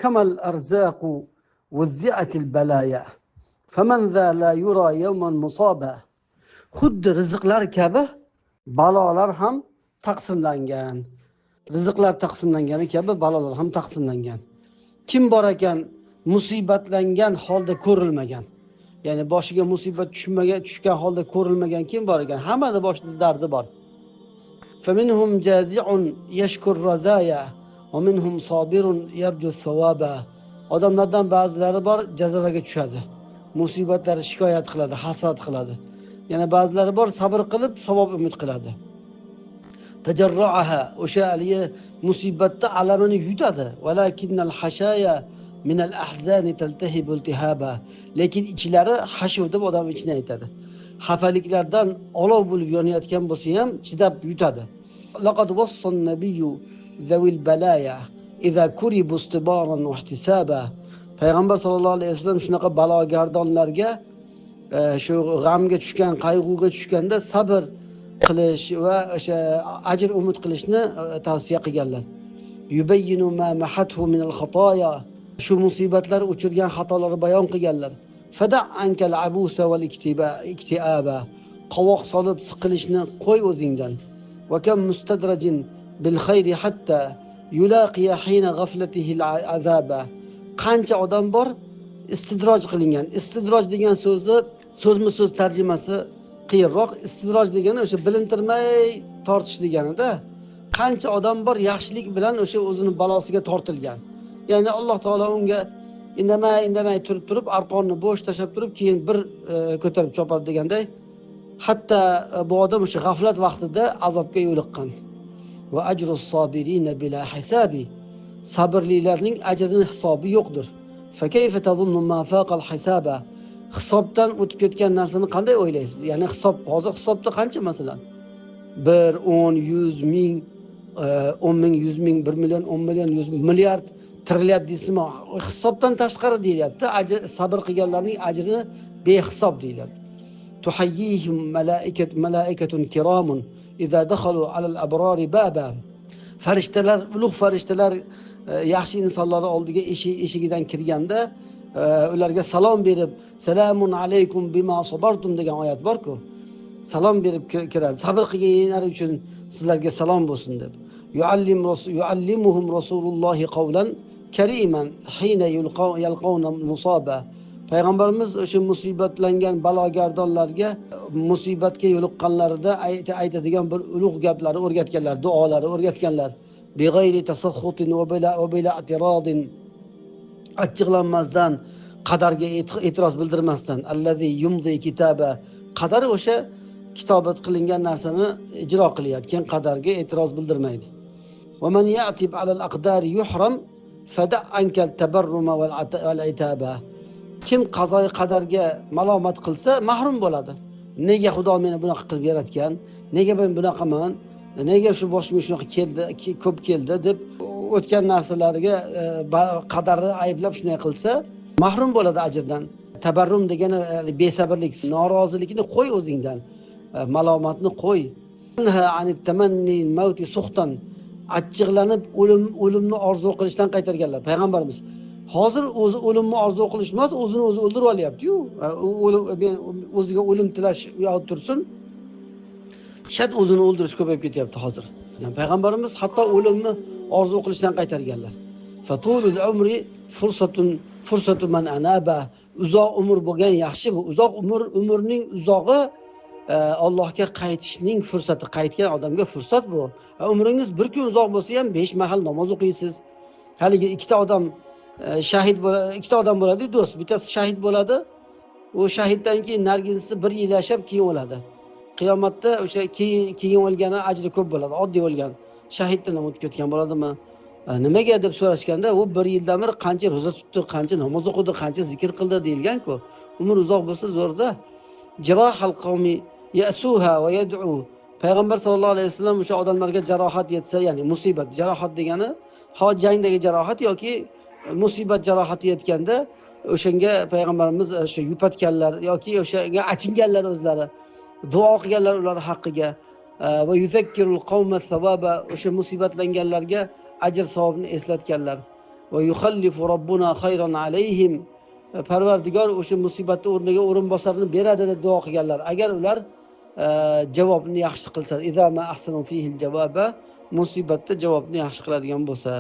Kamal arzaqu vuzzi'atil balaya. Faman za la yura yawman musaba. Xuddi rizqlar kabi balolar ham taqsimlangan. Rizqlar taqsimlangani kabi balolar ham taqsimlangan. Kim bor ekan musibatlangan holda ko'rilmagan? Ya'ni boshiga musibat tushmagan, tushgan holda ko'rilmagan kim bor ekan? Hammada boshida dardi bor. Faminhum jazi'un yashkur razaya va minhum sabirun yarju thawaba. Odamlardan ba'zilari bor jazavaga tushadi. Musibatlarni shikoyat qiladi, hasrat qiladi. Yana ba'zilari bor sabr qilib savob umid qiladi. Tajarruaha, o'sha haligi musibatda alamini yutadi. Valakinnal hashaya minal ahzani taltahibu iltihaba. Lekin ichlari hashuv deb odam ichini aytadi. Xafaliklardan olov bo'lib yonayotgan bo'lsa ham chidab yutadi. Laqad wassan nabiyyu zawil balaya iza kuribu istibaran va ihtisaba. Payg'ambar sollallohu alayhi vasallam shunaqa balogardonlarga shu g'amga tushgan, qayg'uga tushganda sabr qilish va o'sha ajr umid qilishni tavsiya qilganlar. Yubayyinu ma mahathu min al-xatoya. Shu musibatlar uchirgan xatolarni bayon qilganlar. Fada ankal abusa wal iktiaba. Qovoq solib siqilishni qo'y o'zingdan. Va kam mustadrajin bil khayri hatta yulaqiya hina ghaflatihi al-azaba. Qancha odam bor istidroj qilingan. Istidroj degan so'zni so'zma-so'z tarjimasi qiyinroq. Istidroj degani o'sha bilintirmay tortish deganida. Qancha odam bor yaxshilik bilan o'sha o'zini balosiga tortilgan. Ya'ni Alloh taolo unga indamay turib arqonni bo'sh tashlab turib keyin bir ko'tarib chopadi deganday, hatto bu odam o'sha g'aflat vaqtida azobga yo'liqqan. Va ajrus sobirina bila hisabi. Sabrlilarning ajrini hisobi yo'qdir. Fa kayfa tazunnu ma faqal hisaba. Hisobdan o'tib ketgan narsani qanday o'ylaysiz? Ya'ni hisob, hozir hisobda qancha masalan? 1, 10, 100 ming, 10 ming, 100 ming, 1 million, 10 million, 100 milliard, trilliard deysizmi? Hisobdan tashqari deyilyapti. Ajr, sabr qilganlarning ajrini behisob deyilyapti. Tuhayyihim malaikatun kiramun iza dakhalu alal abrari baba. Farishtalar, ulug' farishtalar yaxshi insonlar oldiga eshigidan kirganda ularga salom berib, salamun alaykum bima sabartum degan oyat bor-ku. Salom berib kiradi. Sabr qilganlar uchun sizlarga salom bo'lsin deb. Yuallimuhum rasulullohi qawlan kariman hina yalqawna musaba. Payg'ambarimiz o'sha musibatlangan balogardonlarga musibatga yo'liqqanlarida aytadigan bir ulug' gaplarni o'rgatganlar, duolari o'rgatganlar. Bighayri tasahhutin va bila i'tirodin, achchiqlanmasdan, qadarga e'tiroz bildirmasdan, allazi yumdi kitaba, qadar o'sha kitobat qilingan narsani ijro qilayotgan qadarga e'tiroz bildirmaydi. Va man ya'tib alal aqdar yuhram fada ankal tabarruma wal itaba. Kim qazoyi qadarga malomat qilsa mahrum bo'ladi. Nega Xudo meni bunaqa qilib yaratgan? Nega men bunaqaman? Nega shu boshimga shunaqa keldi, ko'p keldi deb o'tgan narsalarga qadarni ayblab shunday qilsa mahrum bo'ladi ajrdan. Tabarrum degani besabrlik, norozilikni qo'y o'zingdan, malomatni qo'y. Anit tamanni mauti suxtan, achchiqlanib o'limni orzu qilishdan qaytarganlar payg'ambarimiz. Hozir o'zi o'limni orzu qilish emas, o'zini o'zi o'ldirib olyapti-yu. O'ziga o'lim tilash u yoqda tursin, shart o'zini o'ldirish ko'payib ketyapti hozir. Yani payg'ambarimiz hatto o'limni orzu qilishdan qaytarganlar. Fatulul umri fursatun man anaba. Uzoq umr bo'lgan yaxshi bu. Uzoq umr, umrning uzog'i Allohga qaytishning fursati, qaytgan odamga fursat bu. Umringiz bir kun uzoq bo'lsa ham 5 mahal namoz o'qiysiz. Haligi ikkita odam shahid bo'ladi, ikkita odam bo'ladi, do'st, bittasi shahid bo'ladi. U shahiddan keyin nargisi bir yil yashab keyin o'ladi. Qiyomatda o'sha keyin o'lgani ajri ko'p bo'ladi, oddiy o'lgan shahiddan ham o'tib ketgan bo'ladimi? Nimaga deb so'rashganda, u bir yildan beri qancha ro'za tutdi, qancha namoz o'qidi, qancha zikr qildi deyilgan-ku. Umr uzoq bo'lsa zo'rda. Jirohal qavmi ya'suha va yad'u. Payg'ambar sollallohu alayhi vasallam o'sha odamlarga jarohat yetsa, ya'ni musibat, jarohat degani ho jangdagi jarohat yoki musibat jarohati yetganda o'shanga payg'ambarimiz o'sha yupatganlar yoki o'shanga achinganlar, o'zlari duo qilganlar ular haqqiga. Va yuzakkirul qavma savoba, o'sha musibatlanganlarga ajr savobni eslatganlar. Va yuxallifu robbuna khayran alayhim, Parvardigor o'sha musibatni o'rniga o'rinbosarni beradi deb duo qilganlar. Agar ular javobni yaxshi qilsa, idza ma ahsanu fihi javoba, musibatda javobni yaxshi qiladigan bo'lsa.